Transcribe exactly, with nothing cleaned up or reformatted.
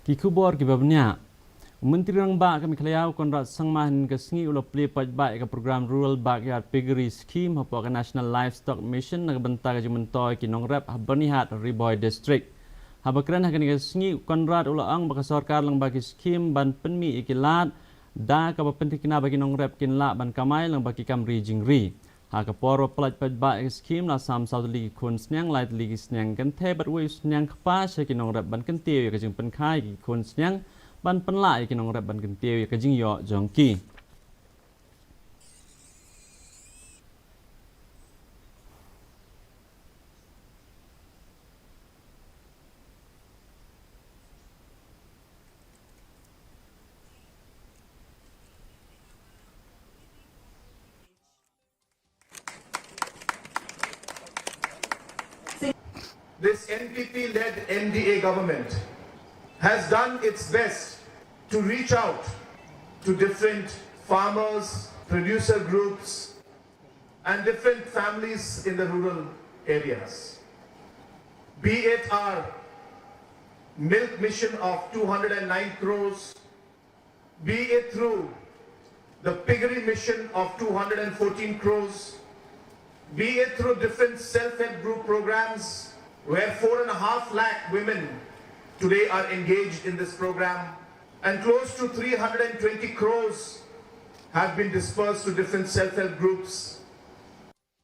Ki khubor kiba bniah. U Myntri Rangbah ka Meghalaya u Conrad Sangma hynne ka sngi u la plie paidbah ïa ka program Rural Backyard Piggery Scheme hapoh ka National Livestock Mission na ka bynta ka jingmyntoi ki nongrep ha Byrnihat, Ri Bhoi District. Haba kren ha kane ka sngi, u Conrad u la ong ba ka sorkar lyngba ki skhim ban pynmih ïa ki lad da kaba pynthikna ba ki nongrep kin lah ban kamai lyngba ki kam ri jingri. Ha ka por ba pyllait paidbah ïa ka skhim, la sam saw tylli ki khun sniang, lai tylli ki sniang kynthei bad wei u sniang kpa sha ki nongrep ban kyntiew ïa ka jingpynkhie ïa ki khun sniang ban pynlah ïa ki nongrep ban kyntiew ïa ka jingïoh jong ki. This N P P-led N D A government has done its best to reach out to different farmers, producer groups, and different families in the rural areas. Be it our milk mission of two hundred and nine crores, be it through the piggery mission of two hundred and fourteen crores, be it through different self-help group programs where four and a half lakh women today are engaged in this program, and close to three hundred and twenty crores have been dispersed to different self-help groups